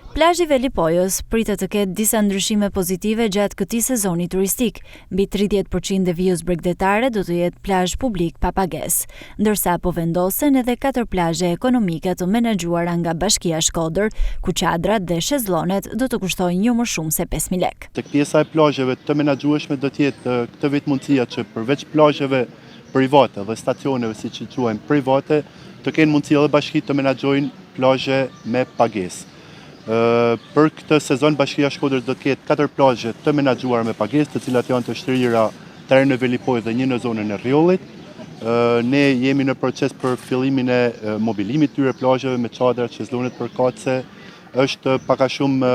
Plazhi i Velipojës pritet të ketë disa ndryshime pozitive gjatë këtij sezoni turistik. Mbi 30 për qind e vijës bregdetare do të jetë plazh publik pa pagesë, ndërsa po vendosen edhe katër plazhe ekonomike të menaxhuara nga Bashkia Shkodër, ku çadrat dhe shezllonet do të kushtojnë jo më shumë se 5000 lekë. Tek pjesa e plazheve të menaxhueshme do të jetë këtë vit mundësia që përveç plazheve private dhe stacioneve siç i quajmë private, të kenë mundësi edhe bashkitë të menaxhojnë plazhe me pagesë. Për këtë sezon Bashkia e Shkodrës do të ketë katër plazhe të menaxhuara me pagesë, të cilat janë të shtrira tre në Velipojë dhe një në zonën e Rrjollit. Ne jemi në proces për fillimin e mobilimit të këtyre plazheve me çadrat, shezllonet përkatëse. Është pak a shumë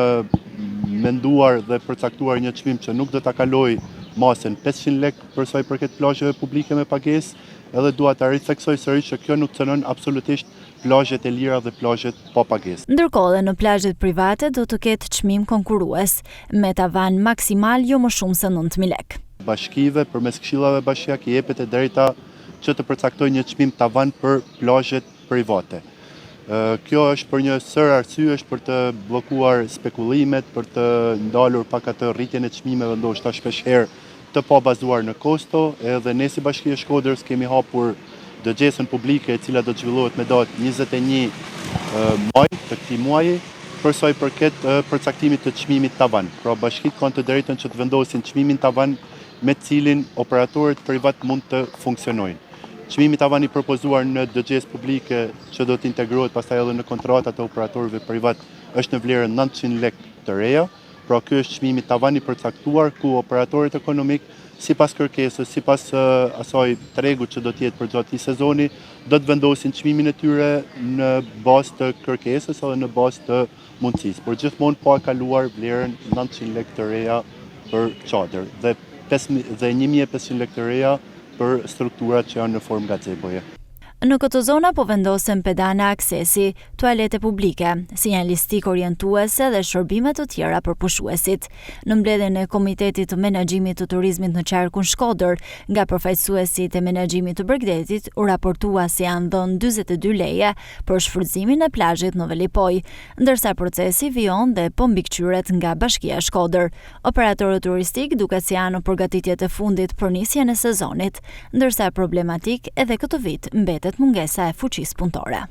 menduar dhe përcaktuar një çmim që nuk do ta kalojë masën 500 lekë për sa i përket plazheve publike me pagesë, edhe dua ta ritheksoj sërish që kjo nuk cënon absolutisht plazhet e lira dhe plazhet pa pagesë. Ndërkohë dhe në plazhet private do të ketë çmim konkurrues, me tavan maksimal jo më shumë se 9000 lekë. Bashkive, përmes këshillave bashkiak i jepet e drejta që të përcaktojnë një çmim tavan për plazhet private. Kjo është për një sërë arsyesh për të bllokuar spekulimet, për të ndalur pak atë rritjen e çmimeve ndoshta shpeshherë të pabazuar në kosto, edhe ne si Bashki e Shkodrës kemi hapur dëgjesën publike e cila do të zhvillohet me datë 21 maj të këtij muaji, për sa i përket përcaktimit të çmimit tavan. Pra bashkitë kanë të drejtën që të vendosin çmimin tavan me të cilin operatorët privat mund të funksionojnë. Çmimi tavan i propozuar në dëgjesë publike që do të integrohet pastaj edhe në kontratat e operatorëve privat është në vlerën 900 lekë të reja. Pra ky është çmimi tavan i përcaktuar ku operatorët ekonomik sipas kërkesës, sipas asaj tregut që do të jetë përgjatë këtij sezoni, do të vendosin çmimin e tyre në bazë të kërkesës edhe në bazë të mundësisë, por gjithmonë pa kaluar vlerën 900 lekë të reja për çadër dhe dhe 1500 lekë të reja për strukturat që janë në formë gazeboje. Në këto zona po vendosen pedana aksesi, tualete publike, sinjalistikë orientuese dhe shërbime të tjera për pushuesit. Në mbledhjen e Komitetit të Menaxhimit të Turizmit në Qarkun Shkodër, nga përfaqësuesit e menaxhimit të bregdetit u raportua se janë dhënë 42 leje për shfrytëzimin e plazhit në Velipojë, ndërsa procesi vijon dhe po mbikëqyret nga Bashkia Shkodër. Operatorët turistikë duket se janë në përgatitjet e fundit për nisjen e sezonit, ndërsa problematikë edhe këtë vit mbetet mungesa e fuqisë punëtore.